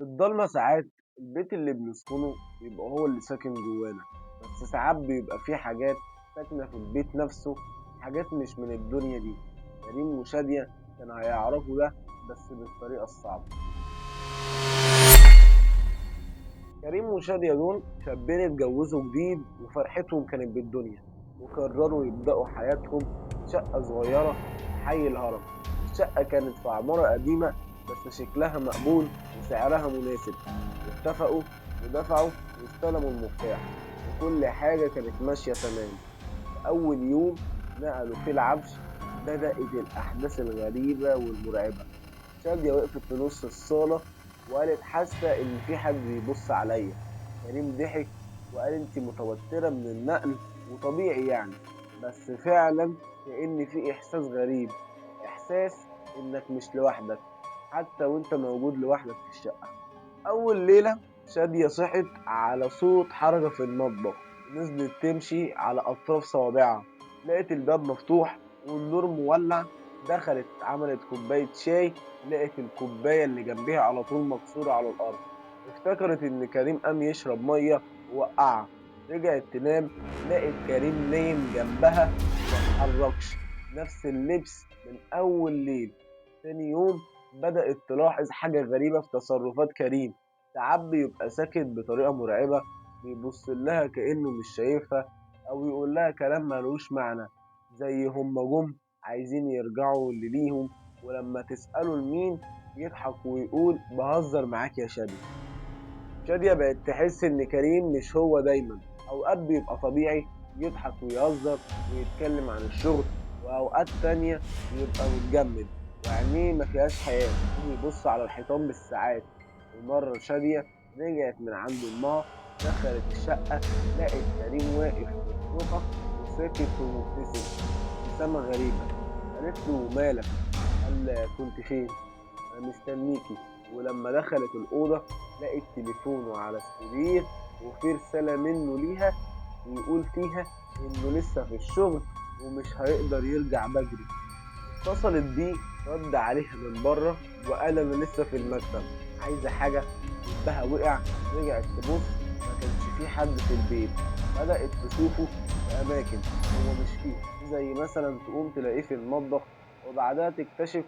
في الضلمة ساعات البيت اللي بنسكنه بيبقى هو اللي ساكن جوانا، بس ساعات بيبقى فيه حاجات ساكنة في البيت نفسه، حاجات مش من الدنيا دي. كريم وشادية كانوا هيعرفوا ده بس بالطريقة الصعبة. كريم وشادية دول شابين اتجوزوا جديد وفرحتهم كانت بالدنيا، وقرروا يبدأوا حياتهم في شقة صغيرة في حي الهرم. الشقة كانت في عمارة قديمة بس شكلها مقبول وسعرها مناسب. اتفقوا ودفعوا واستلموا المفتاح وكل حاجة كانت ماشية تمام. في أول يوم نقلوا فيه العفش بدأت الأحداث الغريبة والمرعبة. شادية وقفت في نص الصالة وقالت حاسة إن في حد بيبص عليا. كريم ضحك وقال أنت متوترة من النقل وطبيعي يعني، بس فعلا كأن في إحساس غريب، إحساس إنك مش لوحدك حتى وإنت موجود لوحدك في الشقة. أول ليلة شادية صحت على صوت حركة في المطبخ، نزلت تمشي على أطراف صوابعها، لقت الباب مفتوح والنور مولع. دخلت عملت كوباية شاي، لقت الكوباية اللي جنبها على طول مكسورة على الأرض. افتكرت إن كريم قام يشرب مية ووقعها. رجعت تنام، لقت كريم نايم جنبها وما اتحركش، نفس اللبس من أول ليل. تاني يوم بدأت تلاحظ حاجة غريبة في تصرفات كريم. ساعات بيبقى ساكت بطريقة مرعبة، بيبص لها كأنه مش شايفها، أو يقول لها كلام ملوش معنى، زي هما جم عايزين يرجعوا اللي ليهم، ولما تسأله لمين يضحك ويقول بهزر معاك يا شادية. شادية بقت تحس إن كريم مش هو دايما. أوقات بيبقى طبيعي يضحك ويهزر ويتكلم عن الشغل، وأوقات تانية بيبقى متجمد وعينيه ما فيهاش حياة وبيبص على الحيطان بالساعات. ومرة شادية رجعت من عند أمها، دخلت الشقة لقت كريم واقف في الطرقة وساكت ومبتسم ابتسامة غريبة. قالت له مالك؟ قال كنت فين؟ أنا مستنيكي. ولما دخلت الأوضة لقت تليفونه على السرير وفي رسالة منه ليها بيقول فيها إنه لسه في الشغل ومش هيقدر يرجع بدري. اتصلت بيه، رد عليها من بره وقال أنا لسه في المكتب، عايزة حاجة؟ قلبها وقع. رجعت تبص ما كانش في حد في البيت. بدأت تشوفه في أماكن هو مش فيها، زي مثلا تقوم تلاقيه في المطبخ وبعدها تكتشف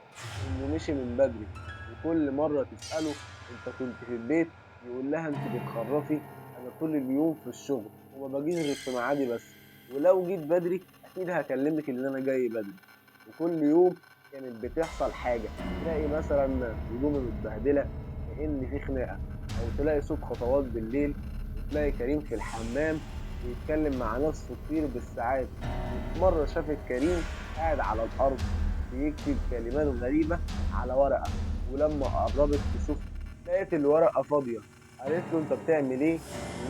إنه مشي من بدري. وكل مرة تسأله أنت كنت في البيت؟ يقول لها أنت بتخرفي، أنا طول اليوم في الشغل وما بجيش غير في ميعادي بس، ولو جيت بدري أكيد هكلمك إن أنا جاي بدري. وكل يوم كانت بتحصل حاجة، تلاقي مثلا هدومه متبهدلة كأن في خناقة، أو تلاقي صوت خطوات بالليل، وتلاقي كريم في الحمام بيتكلم مع نفسه كتير بالساعات. وفي مرة شافت كريم قاعد على الأرض بيكتب كلمات غريبة على ورقة، ولما قربت تشوف لقيت الورقة فاضية. قالت له أنت بتعمل إيه؟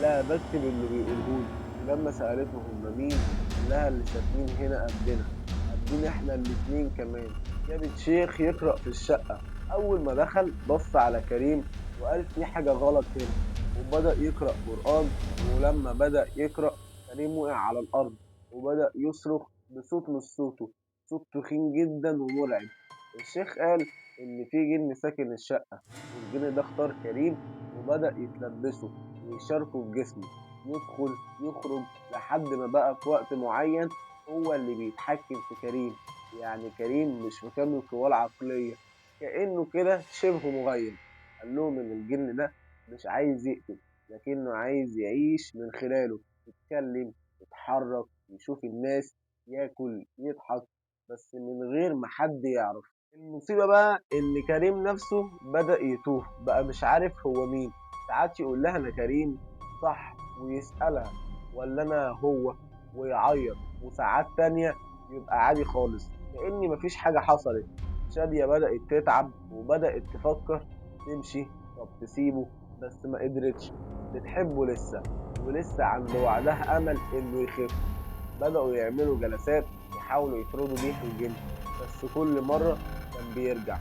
لا بكتب اللي بيقولهولي. ولما سألته هما مين؟ قال لها اللي ساكنين هنا قبلنا، قبلنا إحنا الاتنين كمان. جابت شيخ يقرأ في الشقة. أول ما دخل بص على كريم وقال في حاجة غلط هنا، وبدأ يقرأ قرآن. ولما بدأ يقرأ كريم وقع على الأرض وبدأ يصرخ بصوت مش صوته، صوت تخين جدا ومرعب. الشيخ قال إن في جن ساكن الشقة، والجن ده اختار كريم وبدأ يتلبسه ويشاركه في جسمه، يدخل يخرج لحد ما بقى في وقت معين هو اللي بيتحكم في كريم. يعني كريم مش مكمل قواه العقلية، كأنه كده شبه مغيب. قال لهم إن الجن ده مش عايز يقتل، لكنه عايز يعيش من خلاله، يتكلم، يتحرك، يشوف الناس، ياكل، يضحك، بس من غير ما حد يعرف. المصيبة بقى إن كريم نفسه بدأ يتوه، بقى مش عارف هو مين. ساعات يقول لها أنا كريم صح، ويسألها ولا أنا هو، ويعيط. وساعات تانية يبقى عادي خالص كأن مفيش حاجة حصلت. شادية بدأت تتعب وبدأت تفكر تمشي، طب تسيبه، بس ما قدرتش، بتحبه لسه ولسه عند وعدها أمل إنه يخف. بدأوا يعملوا جلسات يحاولوا يطردوا بيها الجن، بس كل مرة كان بيرجع،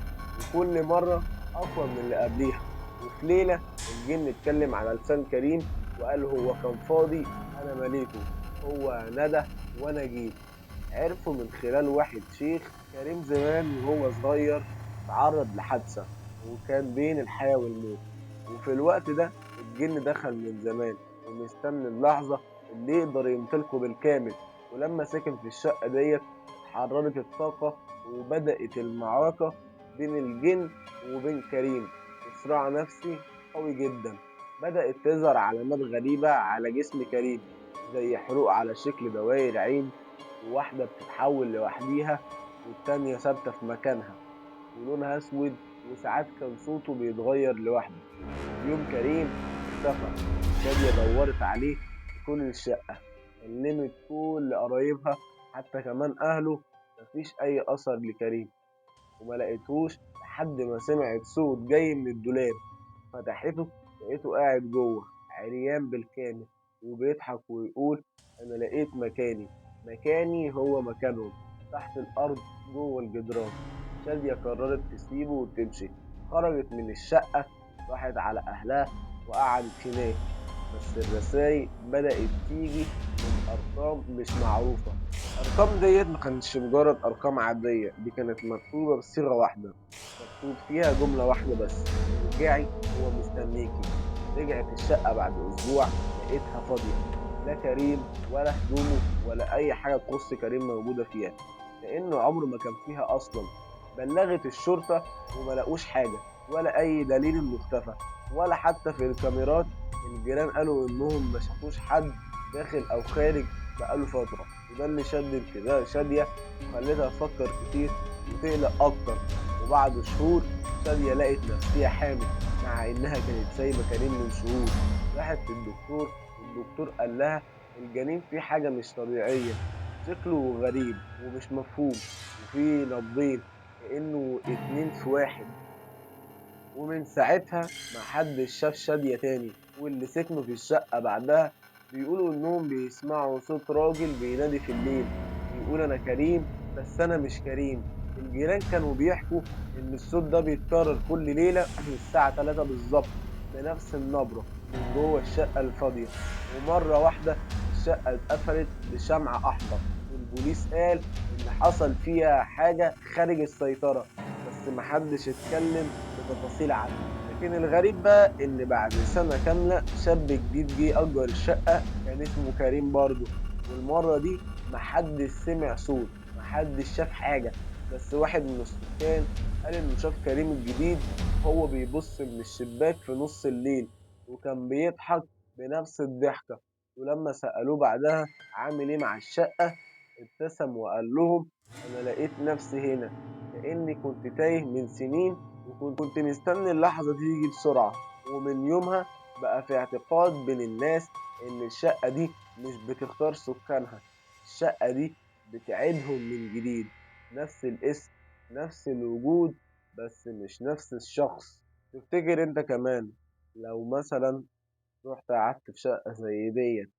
وكل مرة أقوى من اللي قبليها. وفي ليلة الجن اتكلم على لسان كريم وقال هو كان فاضي أنا مليته، هو ندى وأنا جيت. عرفوا من خلال واحد شيخ كريم زمان وهو صغير اتعرض لحادثة وكان بين الحياة والموت، وفي الوقت ده الجن دخل من زمان ومستني اللحظة اللي يقدر يمتلكه بالكامل. ولما سكن في الشقة ديت اتحررت الطاقة وبدأت المعركة بين الجن وبين كريم، صراع نفسي قوي جدا. بدأت تظهر علامات غريبة على جسم كريم، زي حروق على شكل دوائر عين، وواحدة بتتحول لوحديها والتانية ثابتة في مكانها ولونها أسود، وساعات كان صوته بيتغير لوحده. يوم كريم اختفى، شادية دورت عليه في كل الشقة، كلمت كل قرايبها حتى كمان أهله، مفيش أي أثر لكريم وما لقيتهوش لحد ما سمعت صوت جاي من الدولاب، فتحته لقيته قاعد جوه عريان بالكامل وبيضحك ويقول أنا لقيت مكاني، مكاني هو مكانهم تحت الأرض جوه الجدران. شادية قررت تسيبه وتمشي، خرجت من الشقة راحت على أهلها وقعدت هناك، بس الرسايل بدأت تيجي من أرقام مش معروفة. الأرقام ديت ما كانتش مجرد أرقام عادية، دي كانت مكتوبة بصيغة واحدة، مكتوب فيها جملة واحدة بس: ارجعي هو مستنيكي. رجعت الشقة بعد أسبوع لقيتها فاضية، لا كريم ولا هدومه ولا أي حاجة تخص كريم موجودة فيها، لأنه عمره ما كان فيها أصلا. بلغت الشرطة وما لقوش حاجة ولا أي دليل إنه اختفى، ولا حتى في الكاميرات. الجيران قالوا إنهم ما شافوش حد داخل أو خارج بقاله فترة، وده اللي شد انتباه شادية وخلتها تفكر كتير وتقلق أكتر. وبعد شهور شادية لقت نفسها حامل، مع إنها كانت سايبة كريم من شهور. راحت للدكتور والدكتور قال لها الجنين فيه حاجة مش طبيعية، شكله غريب ومش مفهوم، وفيه نبضين كأنه 2 في 1. ومن ساعتها محدش شاف شادية تاني، واللي سكنوا في الشقة بعدها بيقولوا إنهم بيسمعوا صوت راجل بينادي في الليل بيقول أنا كريم بس أنا مش كريم. الجيران كانوا بيحكوا إن الصوت ده بيتكرر كل ليلة الساعة 3 بالظبط بنفس النبرة من جوه الشقة الفاضية. ومرة واحدة الشقة اتقفلت بشمع أحمر، والبوليس قال إن حصل فيها حاجة خارج السيطرة، بس محدش اتكلم بتفاصيل عنها. لكن الغريب بقى إن بعد سنة كاملة شاب جديد جه أجر الشقة، كان اسمه كريم برضه، والمرة دي محدش سمع صوت، محدش شاف حاجة، بس واحد من السكان قال إنه شاف كريم الجديد هو بيبص من الشباك في نص الليل وكان بيضحك بنفس الضحكة. ولما سألوه بعدها عامل إيه مع الشقة، ابتسم وقال لهم أنا لقيت نفسي هنا، كأني كنت تايه من سنين وكنت مستني اللحظة دي تيجي بسرعة. ومن يومها بقى في اعتقاد بين الناس إن الشقة دي مش بتختار سكانها، الشقة دي بتعيدهم من جديد، نفس الاسم نفس الوجود بس مش نفس الشخص. تفتكر انت كمان لو مثلا رحت قعدت في شقة زي ديت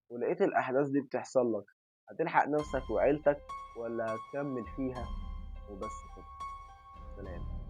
ولقيت الأحداث دي بتحصل لك، هتلحق نفسك وعيلتك ولا هتكمل فيها؟ وبس كده، سلام.